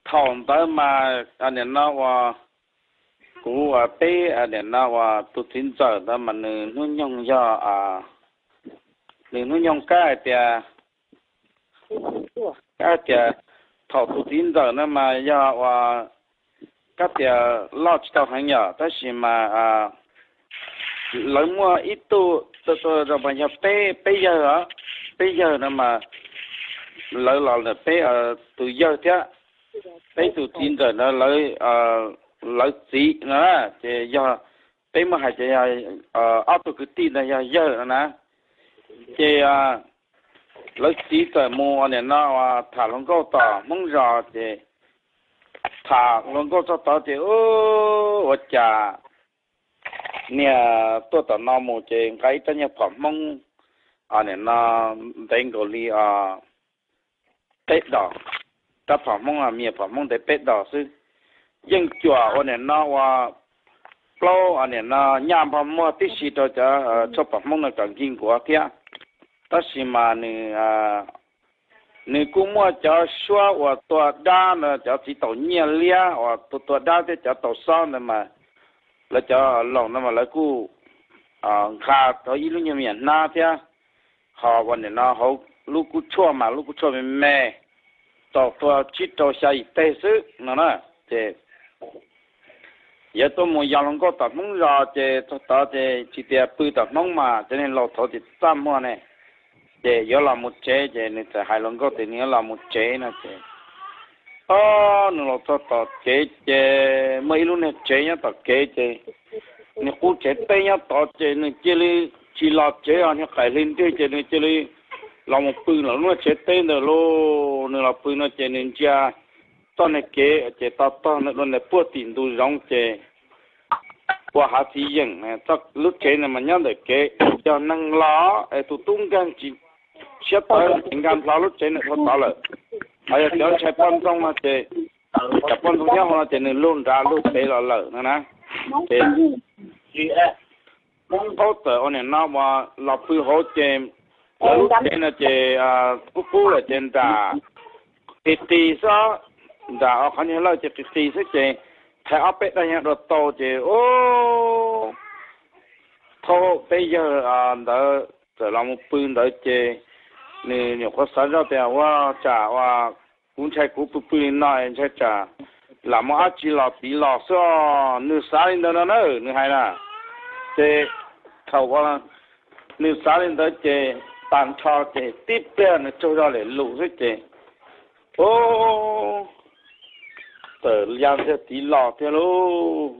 Thaum ntawd mas nim no uas kuv peb nim no uas tus txiv ntxawm ntawd mas nws hnub nyoog yog, nws hnub nyoog kab hais tias, kab tias, thaum tus txiv ntxawm na mas yog uas kab tias loj tsis tau heev yom, tab sis mas lawv muaj ib tug, yog peb, peb yawg, peb yawg no mas lawv los peb tus yawg thiab peb tus txiv ntxawm ntawd lawv txiv no ces yog peb muab hais tias yog ob tug kwv tij ntawd yog yawg no na. Ces lawv txiv txawm mus ua nim no tham hluas nkauj tom Hmoob zos ces tham hluas nkauj txog tod ces ua cas niag tuaj tom no mus ces nqa ib rab nyuag phom Hmoob nim no ntev nkaus li peb dos, rab phom Hmoob, me phom Hmoob ntev peb dos xwb, yeej cuam ua nim no ua plaub nim no nyaj npog muag tib si rau cov tshuaj phom Hmoob no kom nkig nkuav thiab. Tab sis mas nws kuj muaj cov suab uas tua dab no, cov txiv taus nyiaj liab uas tua tua dab thiab cov tau xob ntawd mas lawv cov laus no mas lawv kuj nqa tau ib lub nyuag me nyuam hnab thiab, ho ua nim no hauv lub kub tshuaj mas lub kub tshuaj me me, tau tua tsib rau xya yim teg xwb no na. Ces yuav tuaj mus yos hluas nkauj tom Hmoob zos ces txog tod ces tsis tias pw tom Hmoob mas cov niag laus thaud ces txaj muag ne, ces yuav los mus tsev ces nws txawm hais hluas nkauj tias nws yuav los mus tsev no ces, o, nws los txog tom kev ces muaj ib lub niag tsev nyob tom kev ces nws qub tsev teb nyob tod ces nws cia li tsis los tsev os, niag qaim hli nrig ces nws cia li los mus pw lawm lub niag tsev teb ntawd lauj. Nws los pw no ces nws ntsia txoj niag kev ces to tog ntawm dua ntawm puag tim ntug zoov ces ua hav txiv yeem, lub tsev ntawd mas nyob ntawm kev, yog neeg los es tus tub nkeeg tsis siab tawv ces nkag nplho lub tsev ntawd dhau tod lawm. Ho yog cov ntshai poj ntxoog no ces, cov poj ntxoog nyob hauv no ces nws lug nrad lug pem los lawm no na. Ces Hmoob Qaub txawm ua nim no uas los pw hauv ces lawv lub tsev no ces qub qub lawm ces nram qis qis xwb, nram qhov niag lawj ces qis qis xwb ces thaiv ob peb daim nyuag dua tau ces, o, thaum peb yawg ntawd txawm los mus pw ntawd ces nws nyuam qhuav xav zoj tias ua tsam uas kuv ntshai kuv pw pw li no ntshai tsam lam muaj dab tsi los tiv los xwb os, nws xav li ntawd no na, nws hais na. Ces thaum uas nws xav li ntawd ces tag nrho ces tib pliag nws tsaug zog lem lus xwb ces, o, txawm ya ntxiag tiv los thiab lauj.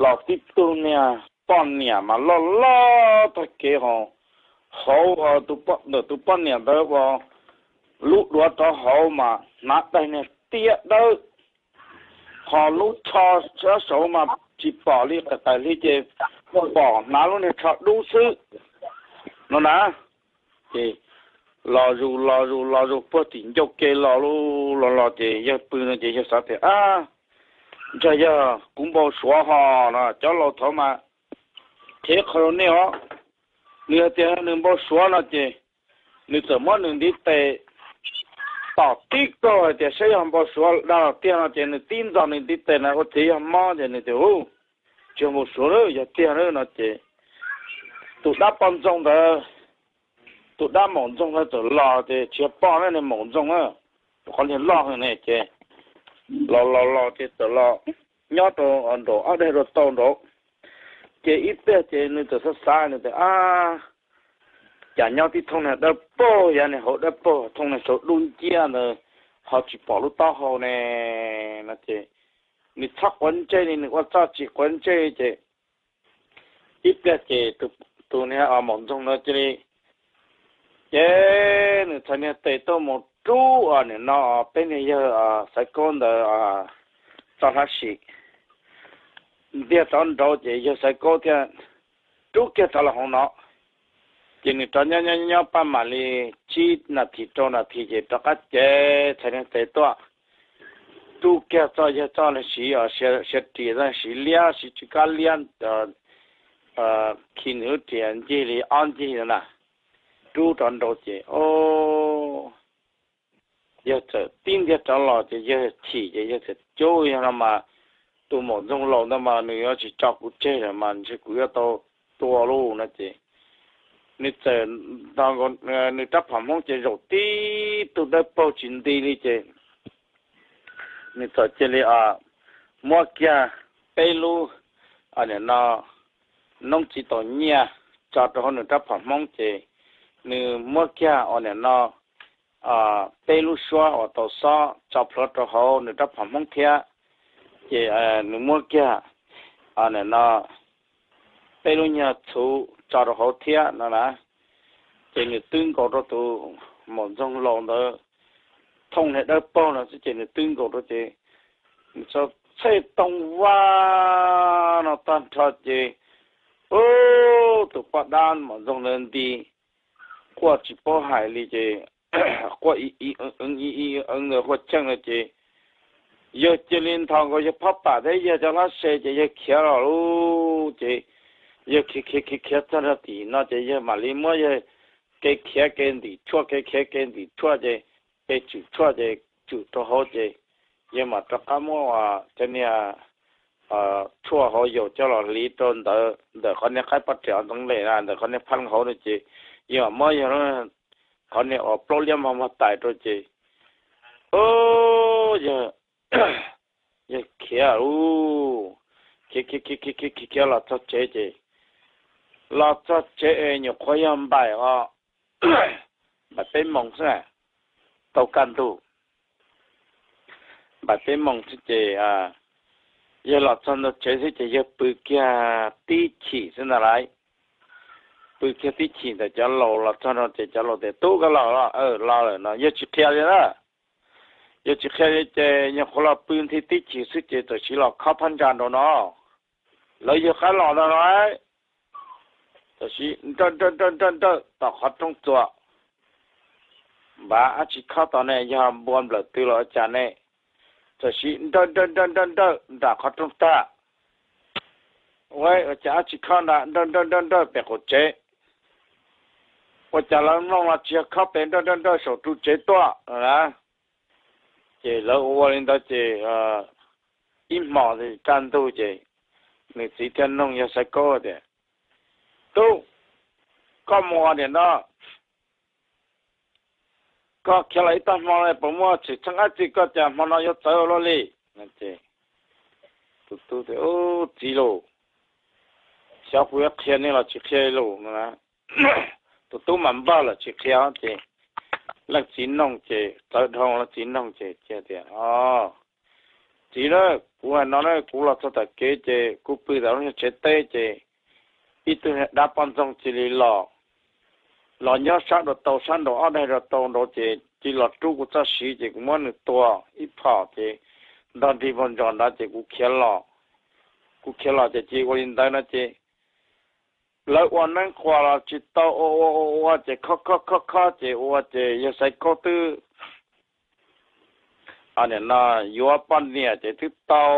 Los tib tug niag poj niam mas loj loj tag kev hos, hauv ntawm tus poj niam ntawd uas lub duav rov hauv mas hnav daim niag tiab dawb, ho lub tsho sab saud mas tsis pom li, qais qais hli ces pom hnav lub niag tsho dub xwb no na. Ces los zus los zus los zus puag tim ncauj ke los los los ces yawg pw no ces yawg xav tias, ab, ntshe yog kuv npau suav hos no, cov laus thaud mas qhia qhov rau nej os, nws hais tias nws npau suav no ces nws txawm muab nws ntiv tes tom tib kaug hais tias saib yog npau suav dag los tiag no ces nws tib ntxog nws ntiv tes na ua txiv yog mob ces nws tias, u, tsis yog npau suav na, yog tiag na no ces tus dab poj ntxoog ntawd, tus dab maum ntxoog ntawd txawm los ces tsis yog poj na, niag maum ntxoog na, tus qhov niag loj ne ces los los los ces txawm los nyob rau nraum ob daim dua tau nraud. Ces ib pliag ces nws txawm xav xav nws tias, ab, cas nyob tib thooj niag dawb paug, yav niag hauv dawb paug, thooj niag saud dub nciab ntawd ho tsis pom lub taub hau ne no ces nws txhob quav ntsej li, nws ua txoj tsis quav ntsej ces ib pliag ces tus niag maum ntxoog ntawd cia li, ces nws txhais niag tes tuaj mus rub nim no peb niag yawg Xaiv Kaub ntawd txoj hlab sim ntiag rov nraud ces yawg Xaiv Kaub thiaj rub kiag rov los hauv no. Ces nws rov nyob nyob nyob paj mam li tsib nas this rau nas this ces rov qab cev txhais niag tes tuaj rub kiag txoj yawg txoj hlab sim, siav ris txoj hlab sim liab, siv tsw kab liab, khi nws lub ris ncig li ob ncig na, rub rov nraud ces, o, yawg txawm tib ntiag rov los ces yawg chim ces yawg txawm, Cub, yog no mas tus maum ntxoog laus ntawd mas nws yuav tsis tso kuv tseg lawm mas ntshe kuv yuav tau tua lauj no ces nws txawm nrog nws rab phom hmoob ces zaum tib tug dawb paug tsis nti li ces nws txawm cia li muab kiag peb lub, nim no, noob txiv taus nyiaj tso rau hauv nws rab phom hmoob ces nws muab kiag ua nim no peb lub suab uas tau xob tso plhuav rau hauv nws rab phom hmoob thiab. Ces nws muab kiag nim no peb lub nyuag txhuv tso rau hauv thiab no na. Ces nws twb nkaus rau tus maum ntxoog laus ntawd thooj niag dawb paug no xwb ces nws twb nkaus rau ces nws txhaj txhej toog vaj no tag nrho ces tus poj dab maum ntxoog ntawd nti quaj tsis paub hais li ces quaj ntawd quaj cheej no ces yawg cia li nthos nkaus yawg phab pam thiab yawg cov hlab se ces yawg khiav los lawm ces yawg khiav khiav khiav khiav txog nram tim no ces yawg mam li muab yawg kev khiav kev ntim tshuaj kev khiav kev ntim tshuaj ces kev tsum tshuaj ces tsum rau hauv ces yawg mam rov qab muab cov niag tshuaj hauv yaus coj los hliv rau ntawd ntawm qhov niag qaib poj riam ntxoov les na ntawm qhov niag phab hauv no ces yawg mam muab yawg qhov niag uas plaub liab mog mog tais rau ces yawg khiav ub, khiav khiav khiav khiav khiav khiav los txog tsev ces los txog tsev es nyuam qhuav yog npaim os, npaim peb moos xwb, tau kaj ntug npaim peb moos xwb ces yawg los txog ntawm tsev xwb ces yawg pw kiag tib chim xwb ntag lauj. Pw kiag tib chim ntawm cov laus los txog no ces cov laus tias, Tub, koj los los? Los lawm no. Yawg tsis qhia li na, yawg tsis qhia li ces nyuam qhuav los pw nthi tib chim xwb ces tam sim los khob phab ntsa nraud no. Lawv yawg qab los ntag lauj. Tam sim nrawj nrawj nrawj nrawj nrawj tom qhov rooj txuas, npav dab tsi khob tom ne, yog npua nplawm twg los ua cas ne? Tam sim nrawj nrawj nrawj nrawj nrawj nram qhov rooj tag, ua cas dab tsi khob nrawj nrawj nrawj nrawj pem qaum tsev? Ua cas lawv mloog los tsis yog khob pem, nrawj nrawj nrawj saum ru tsev tuaj na. Ces lawv ua ua li ntawd ces ib hmos kaj ntug ces nws txiv thiaj noog yawg Xaiv Kaub tias, Tub, koj mus ua niam no, koj khiav los ib tag hmo no puas muaj txheej dab tsi koj cas hmo no yuav txawv luaj li? Tus tub tias, Txiv lauj, xyov kuv yuav qhia nej los tsis qhia li lauj. Tus tub mas npawg los tsis qhia ces leej txiv noog ces txawv dhau, leej txiv noog ces tias, Txiv na, kuv hais no na, kuv los txog tom kev ces kuv pw tom lub tsev teb ces ib tug dab poj ntxoog cia li los, los nyob sab nraud tau, sab nraud ob daig nraud tau nraud ces cia li los rub kuv txoj siv ces kuv muab nws tua ib phom ces ntog nrig npog ntsos nrad ces kuv khiav los. Kuv khiav los ces cia li ua li ntawd no ces lawv ua neeb quas los tsis tau, ua ua ua ua ces khob khob khob khob ces ua ces yawg Xaiv Kaub twb nim no yuav poj niam ces twb tau,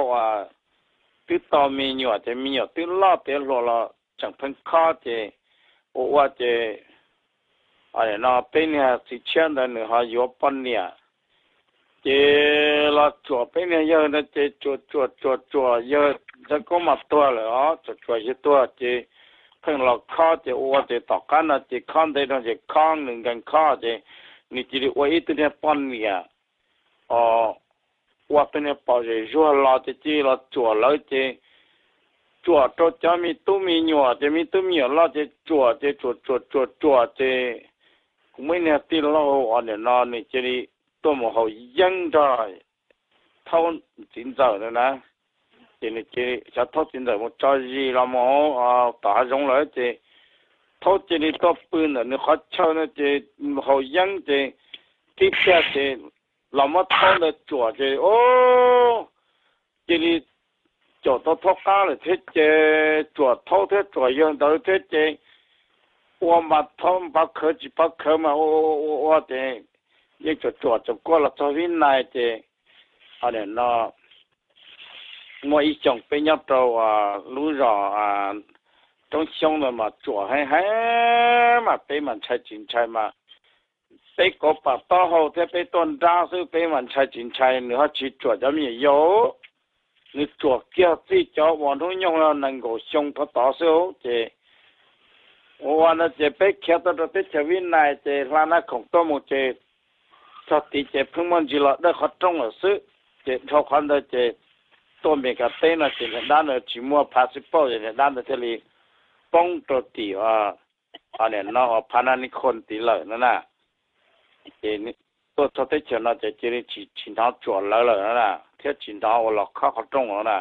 twb tau me nyuam ces me nyuam twb loj tiav hluas los tseem pheej khob ces ua ua ces nim no peb niag txiv tshiab ntawd nws ho yuav poj niam ces los tsuam peb niag yawg ntawd ces tsuam tsuam tsuam tsuam yawg Xaiv Kaub mas tuag lawm os, tsuam tsuam yawg tuag ces pheej los khob ces ua ua ces tom qab no ces khob ntev dhau ces khob nws nkees khob ces nws cia li ua ib tug niag poj niam os, ua tug niag pom zem zuag los ces cia li los tsuam lawv ces tsuam rau cov me tub me nyuam ces me tub me nyuam loj ces tsuam ces tsuam tsuam tsuam tsuam ces kuv muaj ib niag tij laug nim no nws cia li tuaj mus haus yeeb nrog Thaub txiv ntxawm na, ces nws cia li, xyov Thaub txiv ntxawm mus tso zis los mus tom hav zoov lawm ces Thaub cia li tuaj pw ntawm nws qhov chaw no ces haus yeeb ces tib pliag ces los muab Thaub ntawd tsuam ces cia li caum tau Thaub qab lawm thiab ces tsuam Thaub thiab tsuam yawg ntawd thiab ces ua mas Thaub pov khawv tsis pov khawv mas ua ua ua ces yeej tsuam tsuam tsuam kuaj los txog vib nais ces nim no muaj ib xyoos peb nyob rau lub zos Roob Xyoob ntawd mas tsuam heev heev mas peb mas ntshai tsis ntshai mas peb kauv pam taub hau thiab peb tuaj nrab xwb, peb mas ntshai tsis ntshai, nws ho tsis tsuam cov me nyuam yaus. Nws tsuam kiag txij cov uas hnub nyoog nees nkaum xyoo rov tod xwb ces ua ua no ces peb khiav tuaj rau teb chaws Vib Nais ces hla Nab Khoom tuaj mus ces txog tid ces pheej muaj ntsis los dawj qhov rooj lawm xwb. Ces dhau qhov ntawd ces tuaj Mes Kas teb no ces niag dab ntawd tsis muaj phas xib pauj ces niag dab ntawd thiaj li poob rau tim, o, nim no uas Phas Nas Nis Khoos tid lawm no na. Ces tuaj txog teb chaws no ces cia li tsis hnov tsuam lawv lawm no na, thiab tsis hnov uas los khob qhov rooj no na.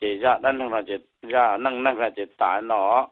Ces zaj dab neeg no ces, zaj neej neeg no ces tas no.